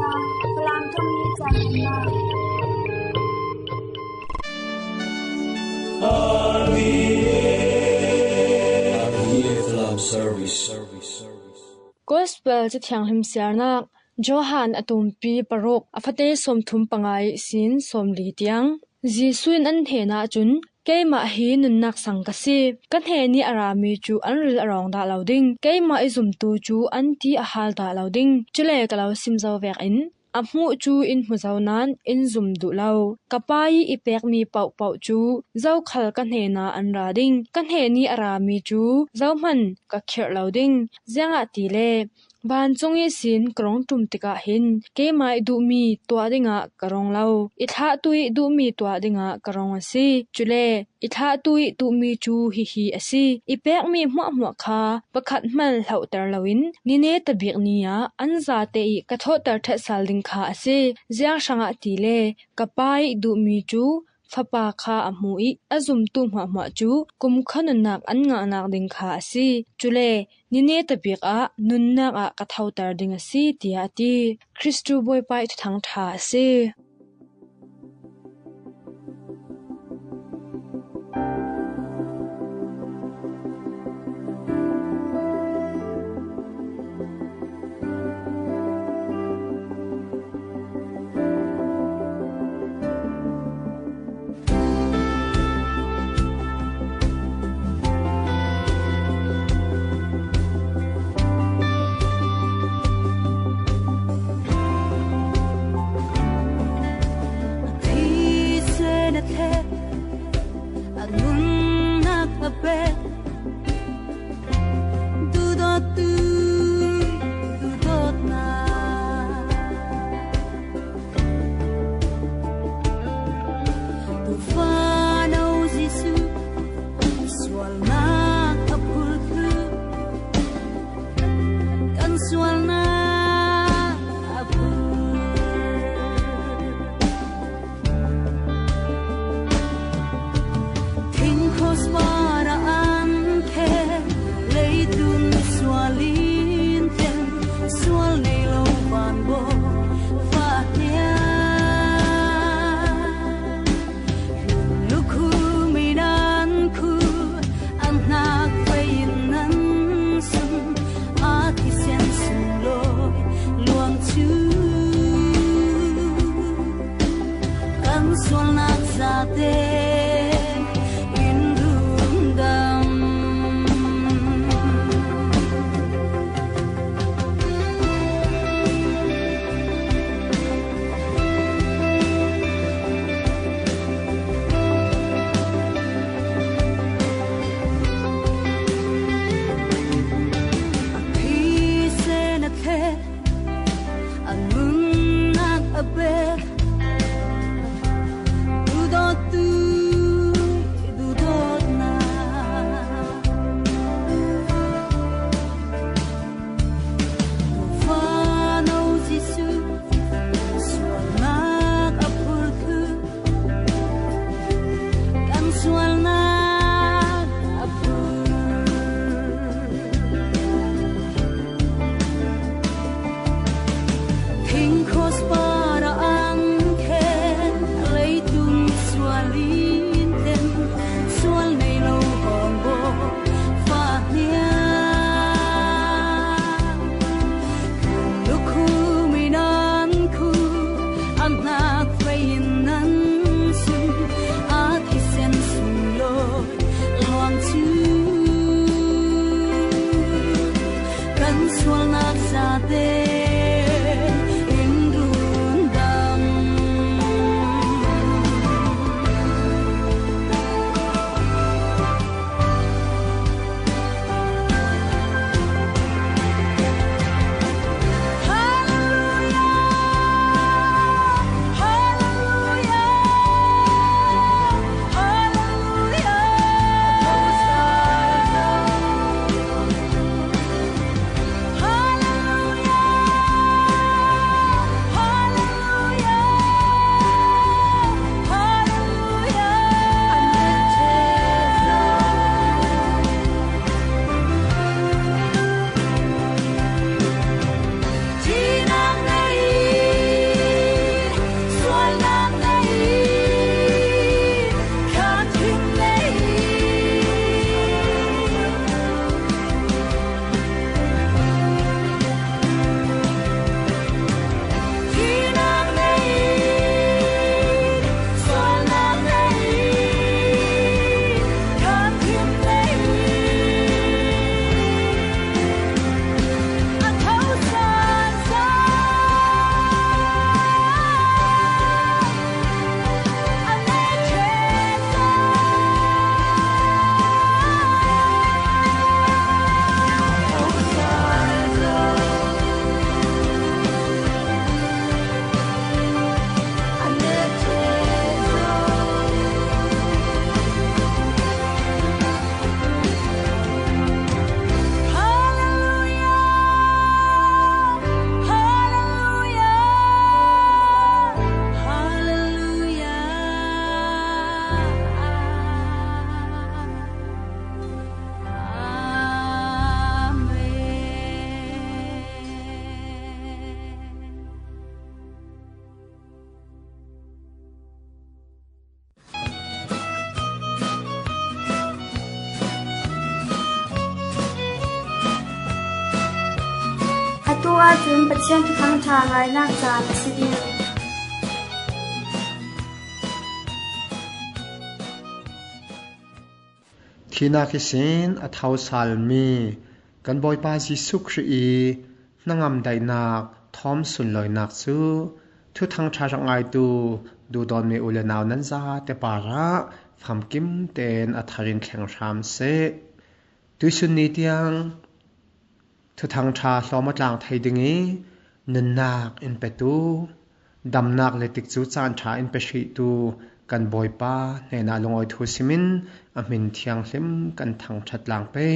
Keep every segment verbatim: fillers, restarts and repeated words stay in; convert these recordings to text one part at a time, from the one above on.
Falam thum ni chan na. R V A Falam Service. Gospel Cathianghlim siarnak, Johan a tumpi paruk, a fate sawmthum panga ihsin sawmli tiang. Jesuh in an hnenah cun, "Keimah hi nunnak sang ka si. Ka hnenih a rami cu an ril a rawng dah lo ding. Keimah i zumtu cu an ti a hal dah lo ding. Cule ka lo sim zo vekin, a hmuh cu in hmu zo nain in zum duh lo. Ka Pa i i pekmi paohpaoh cu zokhal ka hnenah an ra ding. Ka hnenih a rami cu zohman ka khirh lo ding. Ziangahtile vancung ihsin ka rung ṭum tikah hin keimah i duhmi tuah dingah ka rung lo. I thlahtu i duhmi tuah dingah ka rung a si. Cule i thlahtu i duhmi cu hihi a si: I pekmi hmuahhmuah kha pakhat hmanh hlohter loin, ni neta bik ni ah an zate i ka thawhter ṭhetsal ding kha a si. Ziang hrangah tile ka Pa i duhmi cu Fapa kha a hmu i a zumtu hmuahhmuah cu kumkhua nunnak an ngahnak ding kha a si. Cule ni neta bik ah nunnak ah ka thoter ding a si," tiah a ti. Kristu Bawipa i Thuthang ṭha a si. A thisen a thleh, a nunnak a pek, duhdawttu duhdawtnak. Tufa no Jesuh sualnak a phurh thluh, kan sualnak a phurh. Thing cross par ah an kher, leitlun sual in tlen, sual nei lo van baw Fate ah lukhu mi nan khu an hnak vei in nan sung, a thisen sunglawi luang cu kan sualnak zate in rundam. A thisen a thleh, a nunnak a pek, duhdawttu duhdawtnak. Tufa no Jesuh sualnak a phurh thluh, kan sualnak a phurh. Thing cross par ah an Cun Pathian thuthang ṭha ngainak caan a si ding. Thihnak ihsin a tho salmi kan Bawipa Jesuh Khrih i hnangam daihnak thawm sunlawinak cu Thuthang ṭha rak ngaitu duhdawtmi u le nau nan zate parah famkim tein a thar in thleng hram seh. Tuihsun ni tiang Thuthang ṭha hlawm a tlang thei ding i nunnak in petu, damnak le tikcu caan ṭha in pe hrihtu kan Bawipa hnenah lungawi thu simin a hmin thianghlim kan thangṭhat tlang pei.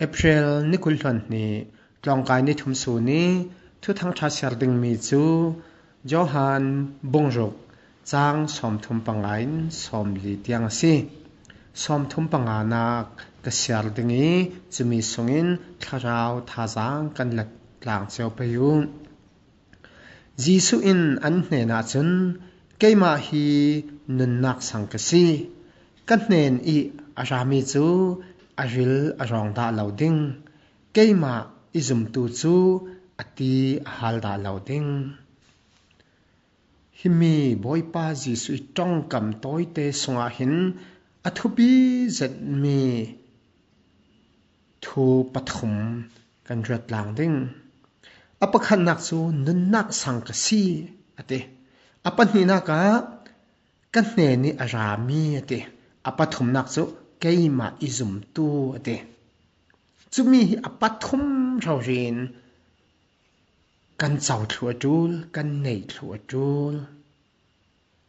April ni kul hluan hnih, tlawngkai ni thum sun i Thuthang ṭha siar dingmi cu Johan bung ruk, cang sawmthum panga in sawmli tiang a si. Sawmthum panganak ka siar ding i cumi sungin thlarau thazaang kan la tlang cio pei u. Jesuh in an hnenah cun, "Keimah hi nunnak sang ka si. Ka hnen i a rami cu a ril a rawng dah lo ding. Keimah i zumtu cu a ti a hal dah lo ding." Himi Bawipa Jesuh i ṭongkam tawite sungah hin a thupi zetmi thu pathum kan ruat tlang ding. A pakhatnak cu, "Nunnak sang ka si," a ti. A pahnihnak ah, "Ka hnen i a rami," a ti. A pathumnak cu, "Keimah i zumtu," a ti. Cumi hi a pathum rori in kan co thluh a ṭul, kan nei thluh a ṭul.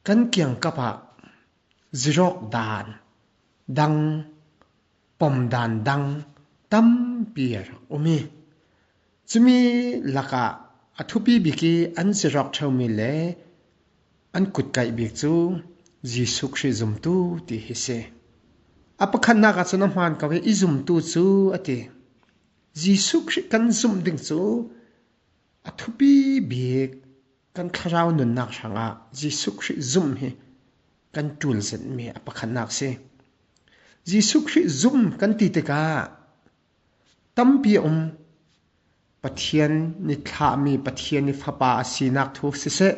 Kan kiangkap ah zirawk dan dang, pom dan dang tampi a rak um i, cumi lakah a thupi bik i an zirawk ṭheumi le an kutkaih bik cu Jesuh Khrih zumtu ti hi si. A pakhatnak ah cun a hmaan ko i, "I zumtu cu," a ti. Jesuh Khrih kan zumh ding cu a thupi bik kan thlarau nunnak hrangah Jesuh Khrih zumh hi kan ṭul zetmi a pakhatnak si. Jesuh Khrih zumh kan ti tikah tampi a um. Pathian nih thlahmi Pathian i Fapa a sinak thu siseh,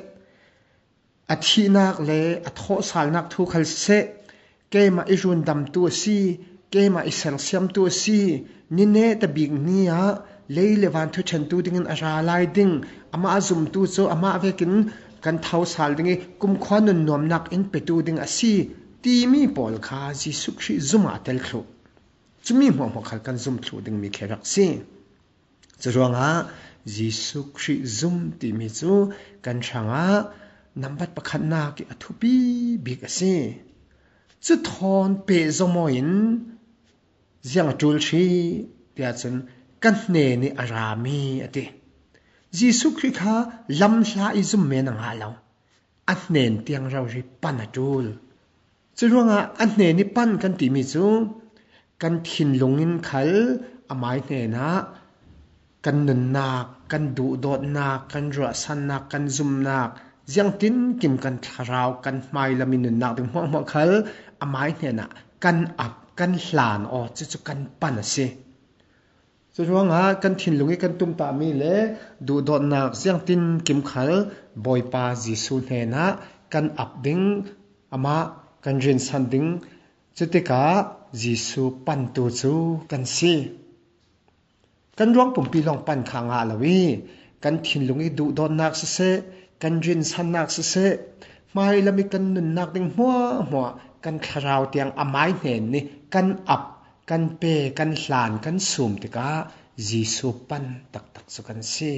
a thihnak le a thawhsalnak thu khal siseh, "Keimah i rundamtu a si, keimah i sersiamtu a si, ni nehta bik ni ah lei le van thuṭhentu dingin a ra lai ding, amah a zumtu cu amah vekin kan tho sal ding i kumkhua nunnuamnak in petu ding a si," timi pawl kha Jesuh Khrih zumh ah a tel thluh. Cumi hmuahhmuah khal kan zumh thluh dingmi khi rak si. Curuangah Jesuh Khrih zumh timi cu kan hrangah nambat pakhatnak i a thupi bik a si. Cu thawn pehzom aw in ziang a ṭul hrih tiah cun, "Ka hnen i a rami," a ti. Jesuh Khrih kha lamhla i zumh men a ngah lo. A hnen tiang rori pan a ṭul. Curuangah a hnen i pan kan timi cu kan thinlung in khal amai hnenah kan nunnak, kan duhdawtnak, kan ruahsannak, kan zumnak, ziangtinkim kan thlarau, kan hmailam i nunnak ding hmuahhmuah khal amai hnenah kan ap, kan hlan aw, cucu kan pan a si. Curuangah kan thinlung i kan tumtahmi le duhdawtnak ziangtinkim khal Bawipa Jesuh hnenah kan ap ding, amah kan rinsan ding, cutikah Jesuh pantu cu kan si. Kan ruang pumpi lawng pan kha ngah lo i, kan thinlung i duhdawtnak siseh, kan rinsannak siseh, hmailam i kan nunnak ding hmuahhmuah kan thlarau tiang amai hnen nih kan ap, kan pe, kan hlan, kan sum tikah Jesuh pan taktak cu kan si.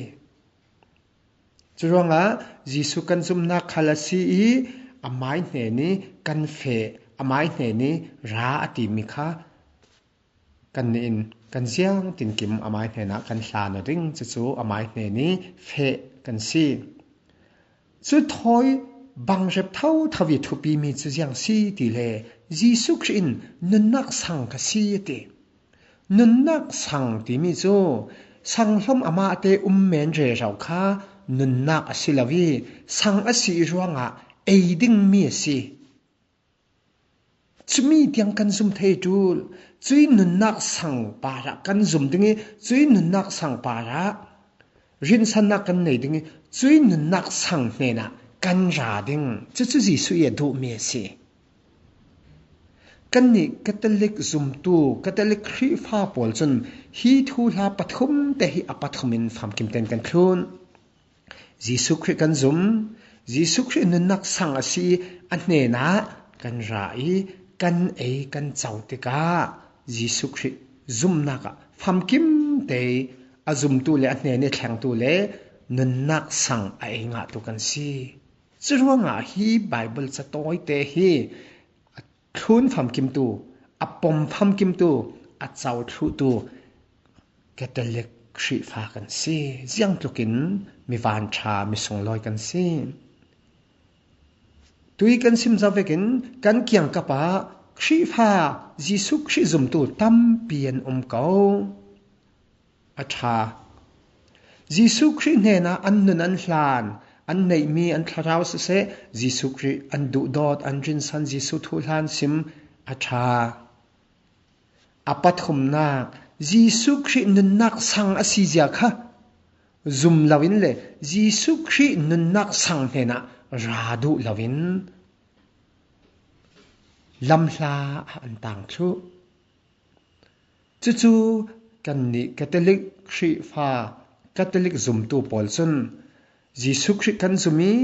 Curuangah Jesuh kan zumhnak khal a si i, amai hnen i kan feh, amai hnen i ra a timi kha kannih in kan ziangtinkim amai hnenah kan hlan aw ding, cucu amai hnen i feh kan si. Cu thawi bang rep thotho i thupimi cu ziang si ti le, Jesuh Khrih in nunnak sang ka si a ti. Nunnak sang timi cu sanghlom amahte um men rero kha nunnak a si lo i, sang a si ruangah ei dingmi a si. Cumi tiang kan zum thei ṭul. Cui nunnak sang parah kan zum ding i, cui nunnak sang parah rinsannak kan nei ding i, cuih nunnak sang hnenah kan ra ding, cucu Jesuh i a duhmi a si. Kannih Catholic zumtu, Catholic Khrihfa pawl cun hi thuhla pathum te hi a pathum in famkim tein kan thlun. Jesuh Khrih kan zum, Jesuh Khrih nunnak sang a si i a hnenah kan ra i kan ei kan co tikah Jesuh Khrih zumnak ah famkim te i a zumtu le a hnen i thlengtu le nunnak sang a ei ngahtu kan si. Curuangah hi Baibal ca tawite hi a thlun famkimtu, a pom famkimtu, a co thluhtu Catholic Khrihfa kan si. Ziangtlukin mi vanṭha, mi sunglawi kan si. Tui kan sim zo vekin kan kiangkap ah Khrihfa, Jesuh Khrih zumtu tampi an um ko. A ṭha. Jesuh Khrih hnenah an nun an hlan, an neihmi an thlarau siseh, Jesuh Khrih an duhdawt, an rinsan, Jesuh thuhla an sim a ṭha. A pathumnak, Jesuh Khrih nunnak sang a si zia kha zum loin le Jesuh Khrih nunnak sang hnenah ra duh loin lamhla ah an tang thluh. Cucu kannih Catholic Khrihfa, Catholic zumtu pawl cun Jesuh Khrih kan zum i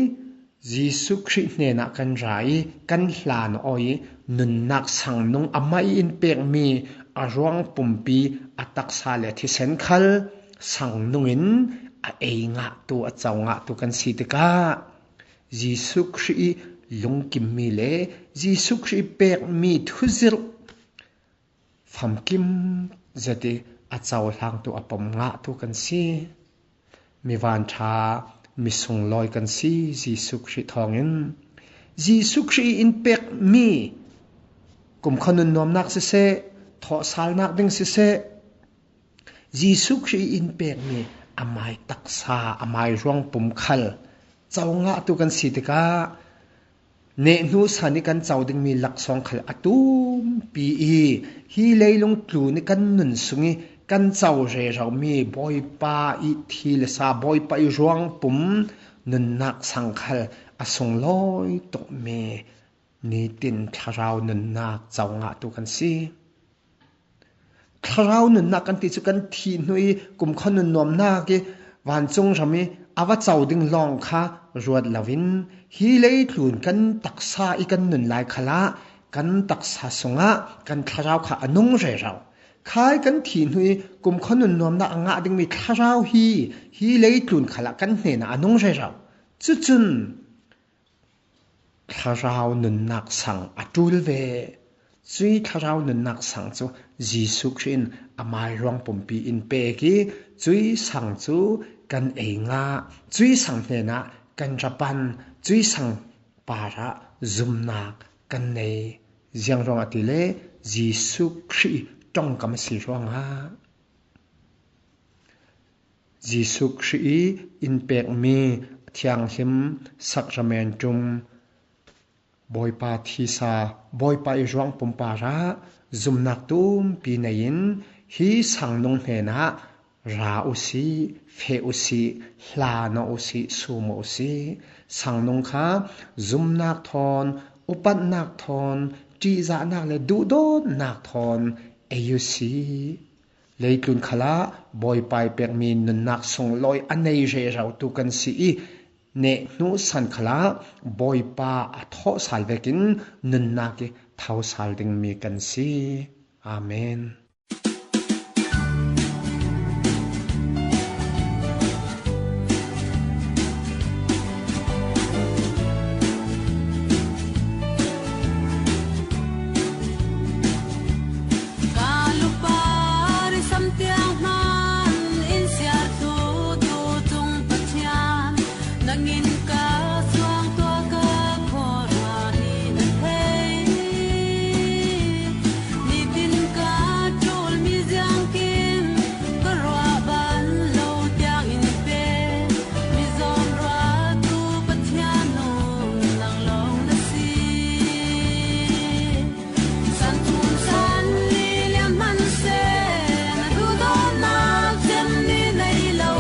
Jesuh Khrih hnenah kan ra i kan hlan aw i nunnak sangnung amah i in pekmi a ruang pumpi, a taksa le a thisen khal sangnung in a ei ngahtu, a co ngahtu kan si tikah Jesuh Khrih i lungkimmi le Jesuh Khrih i pekmi thuzirh famkim zet i a cohlangtu, a pom ngahtu kan si. Mi vanṭha, mi sunglawi kan si Jesuh Khrih thawngin. Jesuh Khrih i in pekmi kumkhua nunnuamnak siseh, thawhsalnak ding siseh, Jesuh Khrih i in pekmi amai taksa, amai ruangpum khal co ngahtu kan si tikah nehhnu san i kan co dingmi laksawng khal a tumpi i, hi leilung tlun i kan nun sung i kan co reromi Bawipa i thi le sa, Bawipa i ruangpum nunnak sang khal a sunglawi tukmi nitin thlarau nunnak co ngahtu kan si. Thlarau nunnak kan ti cu kan thih hnu i kumkhua nunnuamnak i vancung ram i a va co ding lawng kha ruat loin, hi leitlun kan taksa i kan nun lai khalah kan taksa sungah kan thlarau kha a nung rero. Khai kan thih hnu i kumkhua nunnuamnak a ngah dingmi thlarau hi, hi leitlun khalah kan hnenah a nung rero. Cucun, thlarau nunnak sang a ṭul ve. Cui thlarau nunnak sang cu Jesuh Khrih in amai ruang pumpi in pek i, cui sang cu kan ei ngah, cui sang hnenah kan ra pan, cui sang parah zumnak kan nei. Ziang ruangah ti le Jesuh Khrih ṭongkam a si ruangah. Jesuh Khrih i in pekmi thianghlim sakramentum, Bawipa thisa, Bawipa i ruang pumpi parah zumnak tumpi nei in hi sangnung hnenah ra u sih, feh u sih, hlan aw u sih, sum aw u sih. Sangnung kha zumnak thawn, upatnak thawn, ṭihzahnak le duhdawtnak thawn ei u sih. Leitlun khalah Bawipa i pekmi nunnak sunglawi a nei rerotu kan si i, nehhnu san khalah Bawipa a thawhsal vekin nunnak i thosal dingmi kan si. Amen. Ka lupar i samtiang hman in siar tu tu cung Pathian, nangin ka suang tua ka khuara ni na thei. Nitin ka ṭul mi ziangkim ka ruah ban lo tiang in pe. Mi zawn ruatu Pathian nung nang lawng na si. San thum san li liam hman seh, na duhdawtnak cem ni nei lo.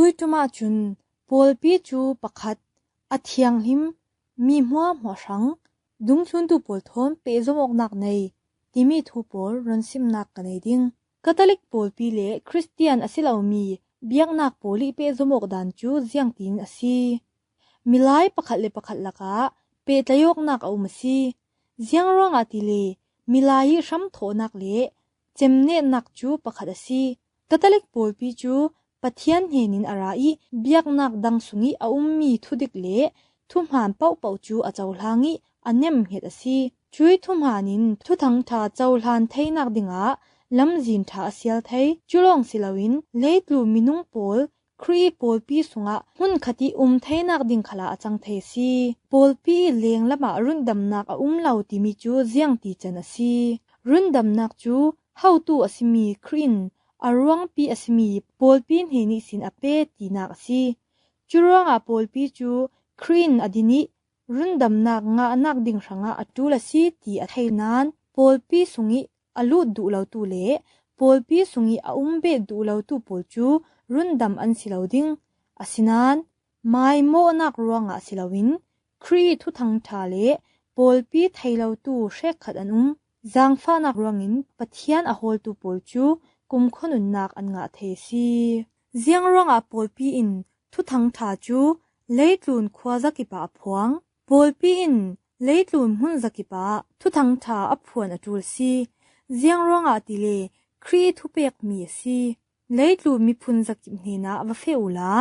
Tuituma cun pawlpi cu pakhat, a thianghlim, mi hmuahhmuah hrang, dungthluntu pawl thawn pehzom awknak nei timi thu pawl ron simnak ka nei ding. Catholic pawlpi le Khristian a si lomi biaknak pawl i pehzom awk dan cu ziangtin a si? Milai pakhat le pakhat lakah pehtlai awknak a um a si. Ziang ruangah tile milai i hramthawhnak le cemnetnak cu pakhat a si. Catholic pawlpi cu Pathian hnenin a ra i biaknak dang sung i a ummi thudik le thuhmaan paohpaoh cu a cohlang i a nemhnget a si. Cui thuhmaan in Thuthang ṭha cohlan theinak dingah lamzin ṭha a sial thei. Cu lawng si loin leitlun minung pawl Khrih pawlpi sungah hmunkhat i um theinak ding khalah a cang thei a si. Pawlpi i lenglamah rundamnak a um lo timi cu ziangti can a si? Rundamnak cu hotu a simi Khrih in a ruangpi a simi pawlpi hnen ihsin a pe tinak a si. Curuangah pawlpi cu Khrih in a din i rundamnak ngahnak ding hrangah a ṭul a si ti a thei nain pawlpi sung i a lut duh lotu le pawlpi sung i a um bet duh lotu pawl cu rundam an si lo ding. Asinain maimawhnak ruangah si loin Khrih Thuthang ṭha le pawlpi thei lotu hrekkhat an um. Zaangfahnak ruangin Pathian a hawltu pawl cu kumkhua nunnak an ngah thei a si. Ziang ruangah pawlpi in Thuthang ṭha cu leitlun khua zakip ah a phuang? Pawlpi in leitlun hmun zakip ah Thuthang ṭha a phuan a ṭul a si. Ziang ruangah tile Khrih thupekmi a si. Leitlun miphun zakip hnenah va feh uhla,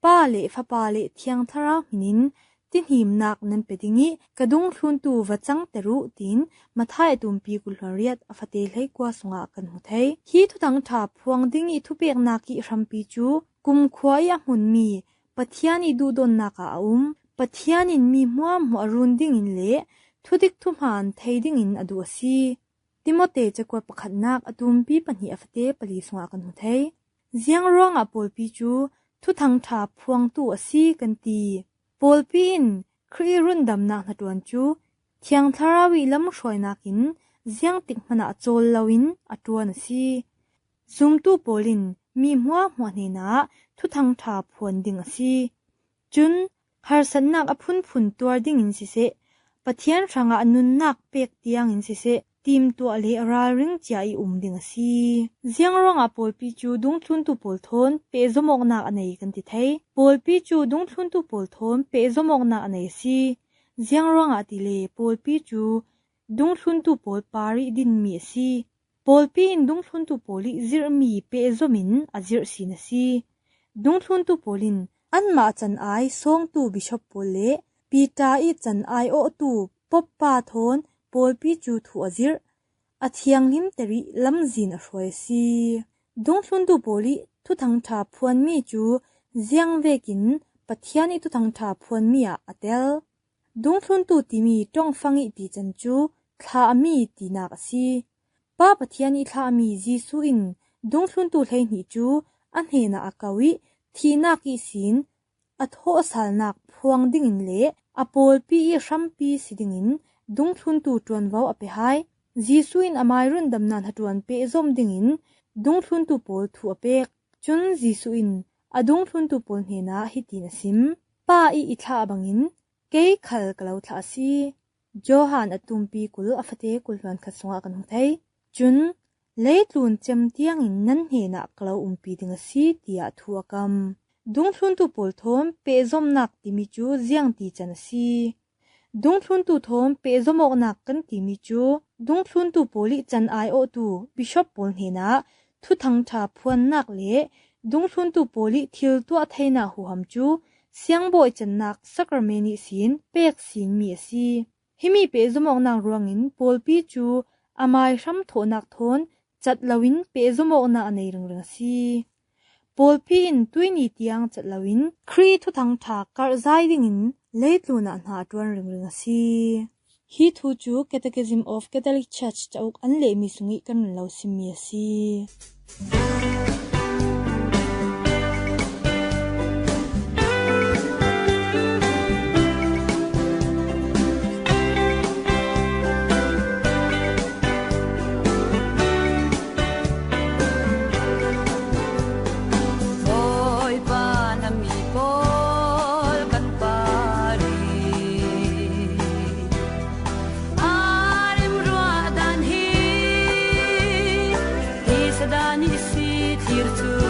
Pa le Fapa le Thiang Thlarau hminin tihhimnak nan pe ding i ka dungthluntu va cangter uh, tiin Matthai a tumpi kul hluan riat a fate hleikua sungah kan hmu thei. Hi Thuthang ṭha phuang ding i thupeknak i hrampi cu kumkhua i a hmunmi Pathian i duhdonnak ah a um. Pathian in mi hmuahhmuah run dingin le thudik thuhmaan thei dingin a duh a si. Timote cakuat pakhatnak a tumpi pahnih a fate pali sungah kan hmu thei. Ziang ruangah pawlpi cu Thuthang ṭha phuangtu a si kan ti? Pawlpi in Khrih rundamnak hnaṭuan cu Thiang Thlarau i lamhruainak in ziangtik hmanah cawl loin a ṭuan a si. Zumtu pawl in mi hmuahhmuah hnenah Thuthang ṭha phuan ding a si. Cun harsatnak a phunphun tuar dingin siseh, Pathian hrangah nunnak pek tiangin siseh, timtuah le ralring cia i um ding a si. Ziang ruangah pawlpi cu dungthluntu pawl thawn pehzom awknak a nei kan ti thei? Pawlpi cu dungthluntu pawl thawn pehzom awknak a nei a si. Ziang ruangah tile pawlpi cu dungthluntu pawl par i dinmi a si. Pawlpi in dungthluntu pawl i zirhmi pehzom in a zirh sin a si. Dungthluntu pawl in anmah can ai sawngtu bishop pawl le Peter i can ai awhtu Pope pa thawn pawlpi cu thu a zirh, a thianghlimter i lamzin a hruai a si. Dungthluntu pawl i Thuthang ṭha phuanmi cu ziang vekin Pathian i Thuthang ṭha phuanmi ah a tel? Dungthluntu timi ṭongfang i tican cu thlahmi tinak a si. Pa Pathian i thlahmi Jesuh in dungthluntu hleihnih cu a hnenah a ko i thihnak ihsin a thawhsalnak phuang dingin le a pawlpi i hrampi si dingin dungthluntu ṭuanvo a pe hai. Jesuh in amai rundamnak hnaṭuan pehzom dingin dungthluntu pawl thu a pek. Cun Jesuh in a dungthluntu pawl hnenah hitin a sim: Pa i i thlah bangin kei khal ka lo thlah a si. Johan a tumpi kul a fate kul hluan khat sungah kan hmu thei. Cun leitlun cem tiangin nan hnenah ka lo umpi ding a si, tiah thu a kam. Dungthluntu pawl thawn pehzomnak timi cu ziangti can a si? Dungthluntu thawn pehzom awknak kan timi cu dungthluntu pawl i can ai awhtu bishop pawl hnenah Thuthang ṭha phuannak le dungthluntu pawl i thil tuah theinak huham cu siangbawi cannak sacrament ihsin pek sinmi a si. Himi pehzom awknak ruangin pawlpi cu amai hramthawhnak thawn cat loin pehzom awknak a nei ringring a si. Pawlpi in tuini tiang cat loin Khrih Thuthang ṭha karhzai dingin leitlun ah hna a ṭuan ringring a si. Hi thu cu Catechism of Catholic Church cauk an lehmi sung i kan run lo simmi a si. Ka dan i si tir cu